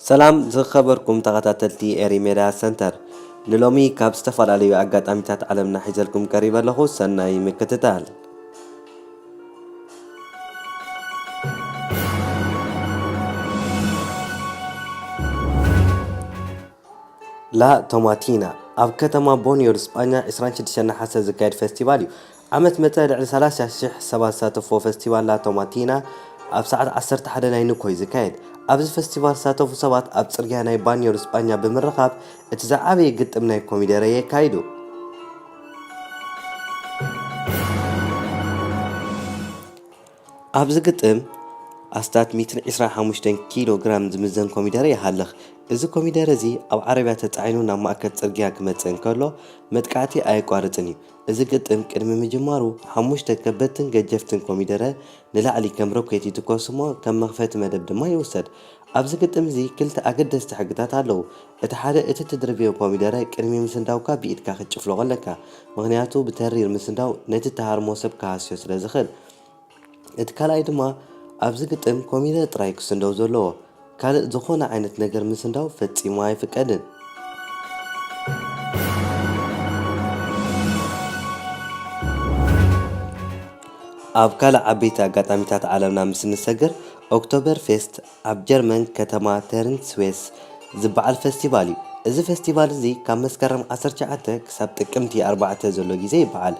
ሰላም ዝኸበርኩም ተኸታተልቲ ኤሪ ሜድያ ሰንተር፣ ንሎሚ ካብ ዝተፈላለዩ ኣጋጣሚታት ዓለምና ሒዘልኩም ቀሪበ ኣለኹ። ሰናይ ምክትታል። ላ ቶማቲና ኣብ ከተማ ቦኒዮል ስጳኛ ዕስራን ሽዱሽተን ነሓሰ ዝካየድ ፈስቲቫል እዩ። ዓመት መጸ ልዕሊ ሰላሳ ሽሕ ሰባት ዝሳተፍዎ ፈስቲቫል ላ ቶማቲና ኣብ ሰዓት ዓሰርተ ሓደ ናይ ንኮይ ዝካየድ። ኣብዚ ፈስቲቫል ዝሳተፉ ሰባት ኣብ ጽርግያ ናይ ባኒዮል ስጳኛ ብምርኻብ እቲ ዝዓበየ ግጥም ናይ ኮሚደረ የካይዱ። ኣብዚ ግጥም ኣስታት ሚእትን ዕስራን ሓሙሽተን ኪሎ ግራም ዝምዘን ኮሚደረ ይሃልኽ። እዚ ኮሚደረ እዚ ኣብ ዓረብያ ተጻዒኑ ናብ ማእከል ጽርግያ ክመጽእ እንከሎ መጥቃዕቲ ኣየቋርጽን እዩ። እዚ ግጥም ቅድሚ ምጅማሩ ሓሙሽተ ከበድትን ገጀፍትን ኮሚደረ ንላዕሊ ከም ሮኬት ይትኮስ እሞ ከም መኽፈቲ መደብ ድማ ይውሰድ። ኣብዚ ግጥም እዚ ክልተ ኣገደስቲ ሕግታት ኣለዉ። እቲ ሓደ እቲ ትድርብዮ ኮሚደረ ቅድሚ ምስንዳውካ ብኢድካ ክትጭፍልቖ ኣለካ። ምኽንያቱ ብተሪር ምስንዳው ነቲ እትሃርሞ ሰብ ክሃስዮ ስለ ዝኽእል። እቲ ካልኣይ ድማ ኣብዚ ግጥም ኮሚደረ ጥራይ ክስንደው ዘለዎ። ካልእ ዝኾነ ዓይነት ነገር ምስንዳው ፈጺሙ ኣይፍቀድን። ኣብ ካልእ ዓበይቲ ኣጋጣሚታት ዓለምና ምስ እንሰግር ኦክቶበር ፌስት ኣብ ጀርመን ከተማ ተርንስዌስ ዝበዓል ፈስቲቫል እዩ። እዚ ፈስቲቫል እዚ ካብ መስከረም ዓሰርተ ትሽዓተ ክሳብ ጥቅምቲ ኣርባዕተ ዘሎ ግዜ ይበዓል።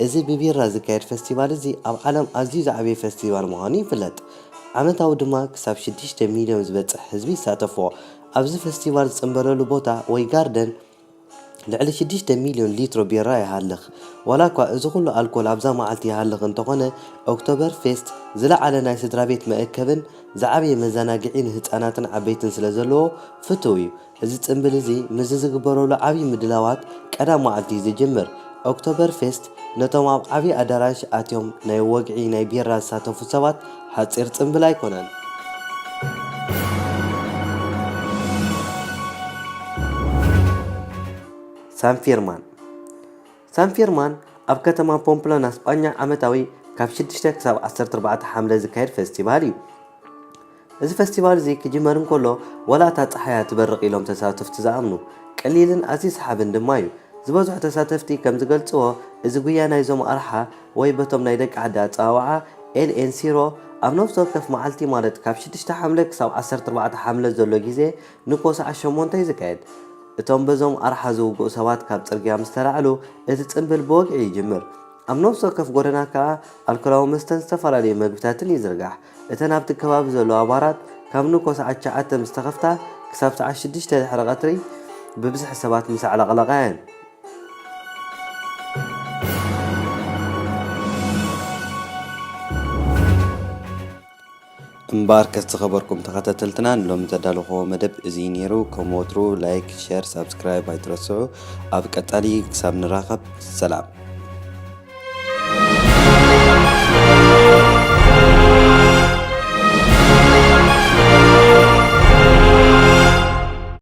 እዚ ብቢራ ዝካየድ ፈስቲቫል እዚ ኣብ ዓለም ኣዝዩ ዝዓበየ ፈስቲቫል ምዃኑ ይፍለጥ። ዓመታዊ ድማ ክሳብ ሽዱሽተ ሚልዮን ዝበጽሕ ህዝቢ ይሳተፎ። ኣብዚ ፈስቲቫል ዝጽንበለሉ ቦታ ወይ ጋርደን ልዕሊ ሽዱሽተ ሚልዮን ሊትሮ ቢራ ይሃልኽ። ዋላ እኳ እዚ ኩሉ ኣልኮል ኣብዛ መዓልቲ ይሃልኽ እንተኾነ፣ ኦክቶበር ፌስት ዝለዓለ ናይ ስድራ ቤት መእከብን ዝዓበየ መዘናግዒ ንህጻናትን ዓበይትን ስለ ዘለዎ ፍቱው እዩ። እዚ ጽምብል እዚ ምስዚ ዝግበረሉ ዓብዪ ምድላዋት ቀዳም መዓልቲ እዩ ዝጅምር። ኦክቶበር ፌስት ነቶም ኣብ ዓብዪ ኣዳራሽ ኣትዮም ናይ ወግዒ ናይ ቢራ ዝሳተፉ ሰባት ሓጺር ጽምብል ኣይኮነን። ሳን ፊርማን። ሳን ፊርማን ኣብ ከተማ ፖምፕሎና ስጳኛ ዓመታዊ ካብ ሽዱሽተ ክሳብ ዓሰርተ ኣርባዕተ ሓምለ ዝካየድ ፈስቲቫል እዩ። እዚ ፈስቲቫል እዚ ክጅመር እንከሎ ወላ እታ ጸሓይ እያ ትበርቕ ኢሎም ተሳተፍቲ ዝኣምኑ። ቀሊልን ኣዝዩ ሰሓብን ድማ እዩ። ዝበዝሑ ተሳተፍቲ ከም ዝገልጽዎ እዚ ጉያ ናይዞም ኣርሓ ወይ በቶም ናይ ደቂ ዓዲ ኣጸዋውዓ ኤል ኤን ሲሮ ኣብ ነፍሲ ወከፍ መዓልቲ ማለት ካብ ሽዱሽተ ሓምለ ክሳብ ዓሰርተ ኣርባዕተ ሓምለ ዘሎ ግዜ ንኮ ሰዓት ሸሞንተ እዩ ዝካየድ። እቶም በዞም ኣርሓ ዝውግኡ ሰባት ካብ ጽርግያ ምስ ተላዕሉ እቲ ጽምብል ብወግዒ ይጅምር። ኣብ ነፍሲ ወከፍ ጎደና ከኣ ኣልኮላዊ መስተን ዝተፈላለዩ መግብታትን ይዝርጋሕ። እተን ኣብቲ ከባቢ ዘለዋ ባራት ካብ ንኮ ሰዓት ትሽዓተ ምስ ተኸፍታ ክሳብ ሰዓት ሽዱሽተ ድሕሪ ቀትሪ ብብዝሒ ሰባት ምስ ኣዕለቕለቓ እየን። እምበኣርከስ ዝኸበርኩም ተኸታተልትና ንሎሚ ዘዳለኹዎ መደብ እዚ ነይሩ። ከም ወትሩ ላይክ፣ ሸር፣ ሳብስክራይብ ኣይትረስዑ። ኣብ ቀጻሊ ክሳብ ንራኸብ ሰላም።